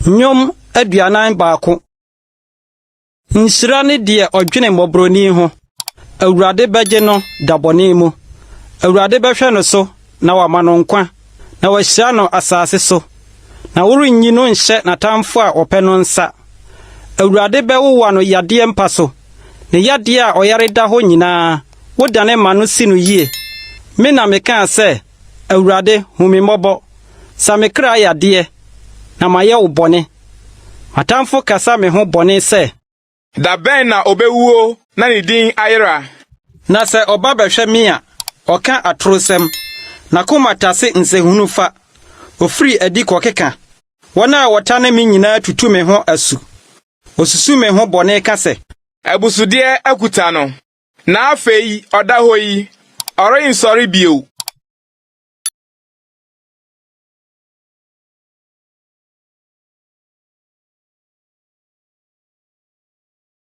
Nnwom 41. Nhyira ne deɛ ɔdwene mmɔborɔni ho. Awurade bɛgye no da bɔne mu. Awurade bɛhwɛ no so na wama no nkwa, na wahyira no asase so, na worenyi no nhyɛ n'atamfo a wɔpɛ no nsa. Awurade bɛwowa no yadeɛ mpa so. Ne yadeɛ a ɔyare da hɔ nyinaa, wodane ma no si no yie. Me na mekaa sɛ, Awurade, hu me mmɔbɔ. Sa me kra yadeɛ, na mayɛ wo bɔne. M'atamfo kasa me ho bɔne sɛ, Da bɛn na obewuo na ne din ayera? Na sɛ ɔba bɛhwɛ me a, ɔka atorosɛm. N'akoma tase nsɛnhunu fa. Ofiri adi kɔkeka. Wɔn a wɔtane me nyinaa tutu me ho asu. Wosusu me ho bɔne ka sɛ, Abusudeɛ akuta no. Na afei ɔda hɔ yi, ɔrensɔre bio.